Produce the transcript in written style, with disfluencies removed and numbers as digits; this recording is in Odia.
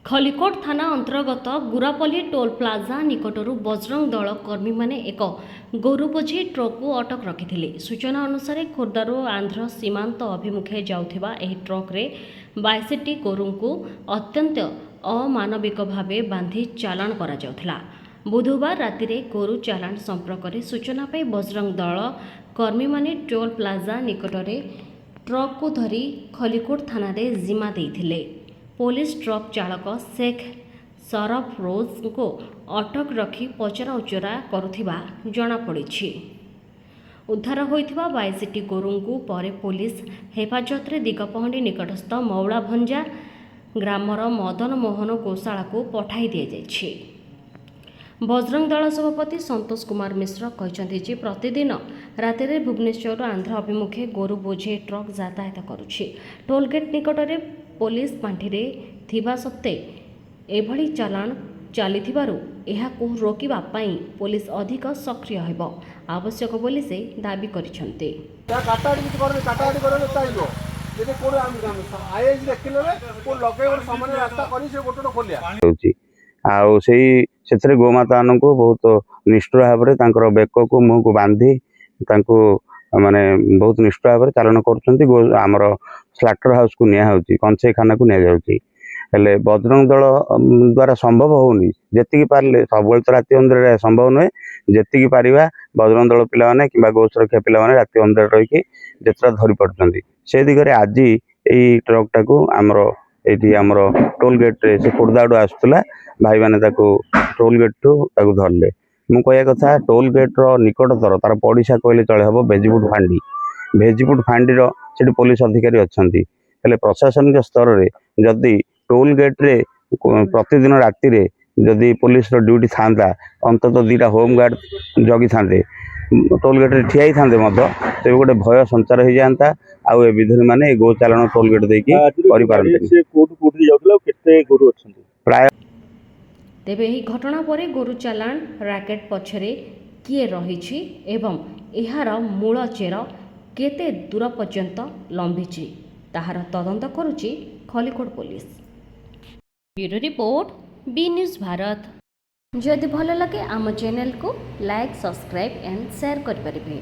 ଖଲିକୋଟ ଥାନା ଅନ୍ତର୍ଗତ ଗୁରାପଲ୍ଲୀ ଟୋଲ୍ ପ୍ଲାଜା ନିକଟରୁ ବଜରଙ୍ଗ ଦଳ କର୍ମୀମାନେ ଏକ ଗୋରୁ ବୋଝେଇ ଟ୍ରକ୍କୁ ଅଟକ ରଖିଥିଲେ। ସୂଚନା ଅନୁସାରେ, ଖୋର୍ଦ୍ଧାରୁ ଆନ୍ଧ୍ର ସୀମାନ୍ତ ଅଭିମୁଖେ ଯାଉଥିବା ଏହି ଟ୍ରକ୍ରେ 22ଟି ଗୋରୁଙ୍କୁ ଅତ୍ୟନ୍ତ ଅମାନବିକ ଭାବେ ବାନ୍ଧି ଚାଲାଣ କରାଯାଉଥିଲା। ବୁଧବାର ରାତିରେ ଗୋରୁ ଚାଲାଣ ସମ୍ପର୍କରେ ସୂଚନା ପାଇ ବଜରଙ୍ଗ ଦଳ କର୍ମୀମାନେ ଟୋଲ୍ ପ୍ଲାଜା ନିକଟରେ ଟ୍ରକ୍କୁ ଧରି ଖଲିକୋଟ ଥାନାରେ ଜିମା ଦେଇଥିଲେ। ପୋଲିସ ଟ୍ରକ୍ ଚାଳକ ଶେଖ୍ ସରଫରୋଜଙ୍କୁ ଅଟକ ରଖି ପଚରାଉଚରା କରୁଥିବା ଜଣାପଡ଼ିଛି। ଉଦ୍ଧାର ହୋଇଥିବା 22ଟି ଗୋରୁଙ୍କୁ ପରେ ପୋଲିସ ହେଫାଜତରେ ଦିଗପହଣ୍ଡି ନିକଟସ୍ଥ ମଉଳାଭଞ୍ଜା ଗ୍ରାମର ମଦନ ମୋହନ ଗୋଶାଳାକୁ ପଠାଇ ଦିଆଯାଇଛି। ବଜରଙ୍ଗ ଦଳ ସଭାପତି ସନ୍ତୋଷ କୁମାର ମିଶ୍ର କହିଛନ୍ତି ଯେ ପ୍ରତିଦିନ ରାତିରେ ଭୁବନେଶ୍ୱରରୁ ଆନ୍ଧ୍ର ଅଭିମୁଖେ ଗୋରୁ ବୋଝେଇ ଟ୍ରକ୍ ଯାତାୟାତ କରୁଛି। ଟୋଲଗେଟ୍ ନିକଟରେ ପୋଲିସ ପାଣ୍ଠିରେ ଥିବା ସତ୍ତ୍ୱେ ଏଭଳି ଚାଲାଣ ଚାଲିଥିବାରୁ ଏହାକୁ ରୋକିବା ପାଇଁ ପୋଲିସ ଅଧିକ ସକ୍ରିୟ ହେବ ଆବଶ୍ୟକ ବୋଲି ସେ ଦାବି କରିଛନ୍ତି। କାଟାକାଟି କିଛି କରନି। କାଟାକାଟି କରିଲେ ଚାଲିବ। ଯଦି କୋଉଠି ଆଇଆଇସି ଦେଖିଲେ, କୋଉଠି ଲଗେଇ ଗୋଟେ ସମାନ ରାସ୍ତା କରି ସେ ଗୋଟେ ଗୋଟେ ଖୋଲିବା। ହେଉଛି ଆଉ ସେଥିରେ ଗୋମାତାମାନଙ୍କୁ ବହୁତ ନିଷ୍ଠୁର ଭାବରେ ତାଙ୍କର ବେକକୁ, ମୁହଁକୁ ବାନ୍ଧି ତାଙ୍କୁ ମାନେ ବହୁତ ନିଷ୍ଠୁର ଭାବରେ ଚାଲାଣ କରୁଛନ୍ତି। ଆମର ସ୍ଲାଟର ହାଉସକୁ ନିଆହେଉଛି, କଂସେଇଖାନାକୁ ନିଆଯାଉଛି। ହେଲେ ବଜରଙ୍ଗ ଦଳ ଦ୍ୱାରା ସମ୍ଭବ ହେଉନି। ଯେତିକି ପାରିଲେ, ସବୁବେଳେ ତ ରାତି ଅନିଦ୍ରାରେ ସମ୍ଭବ ନୁହେଁ, ଯେତିକି ପାରିବା ବଜରଙ୍ଗ ଦଳ ପିଲାମାନେ କିମ୍ବା ଗୋ ସୁରକ୍ଷା ପିଲାମାନେ ରାତି ଅନିଦ୍ରାରେ ରହିକି ଯେତେଟା ଧରି ପାରୁଛନ୍ତି, ସେ ଦିଗରେ ଆଜି ଏଇ ଟ୍ରକଟାକୁ ଆମର ଏଇଠି ଆମର ଟୋଲ ଗେଟ୍ରେ, ସେ ଖୋର୍ଦ୍ଧା ଆଡ଼ୁ ଆସୁଥିଲା, ଭାଇମାନେ ତାକୁ ଟୋଲ ଗେଟ୍ଠୁ ତାକୁ ଧରିଲେ। ମୁଁ କହିବା କଥା, ଟୋଲ ଗେଟ୍ର ନିକଟତର, ତାର ପଡ଼ିଶା କହିଲେ ଚଳେ ହେବ, ଭେଜିପୁଟ ଫାଣ୍ଡି। ଭେଜିପୁଟ ଫାଣ୍ଡିର ସେଠି ପୋଲିସ ଅଧିକାରୀ ଅଛନ୍ତି। ହେଲେ ପ୍ରଶାସନିକ ସ୍ତରରେ ଯଦି ଟୋଲ ଗେଟ୍ରେ ପ୍ରତିଦିନ ରାତିରେ ଯଦି ପୋଲିସର ଡ୍ୟୁଟି ଥାନ୍ତା, ଅନ୍ତତଃ 2ଟା ହୋମ୍ ଗାର୍ଡ଼ ଜଗିଥାନ୍ତେ, ଟୋଲ ଗେଟ୍ରେ ଠିଆ ହେଇଥାନ୍ତେ ମଧ୍ୟ, ତେବେ ଗୋଟେ ଭୟ ସଞ୍ଚାର ହେଇଯାଆନ୍ତା ଆଉ ଏ ବିଦ୍ରୋହୀ ମାନେ ଏ ଗୋ ଚାଲାଣ ଟୋଲ ଗେଟ୍ ଦେଇକି କରିପାରନ୍ତେନି। ସେ କୋଉଠୁ କୋଉଠି ଯାଉଥିଲା ଆଉ କେତେ ଗୋରୁ ଅଛନ୍ତି? ପ୍ରାୟ ତେବେ ଏହି ଘଟଣା ପରେ ଗୋରୁ ଚାଲାଣ ରାକେଟ ପଛରେ କିଏ ରହିଛି ଏବଂ ଏହାର ମୂଳ ଚେର କେତେ ଦୂର ପର୍ଯ୍ୟନ୍ତ ଲମ୍ବିଛି, ତାହାର ତଦନ୍ତ କରୁଛି ଖଲିକୋଟ ପୋଲିସ। ବ୍ୟୁରୋ ରିପୋର୍ଟ, ବି ନ୍ୟୁଜ୍ ଭାରତ। ଯଦି ଭଲ ଲାଗେ, ଆମ ଚ୍ୟାନେଲକୁ ଲାଇକ୍, ସବସ୍କ୍ରାଇବ୍ ଆଣ୍ଡ ସେୟାର କରିପାରିବେ।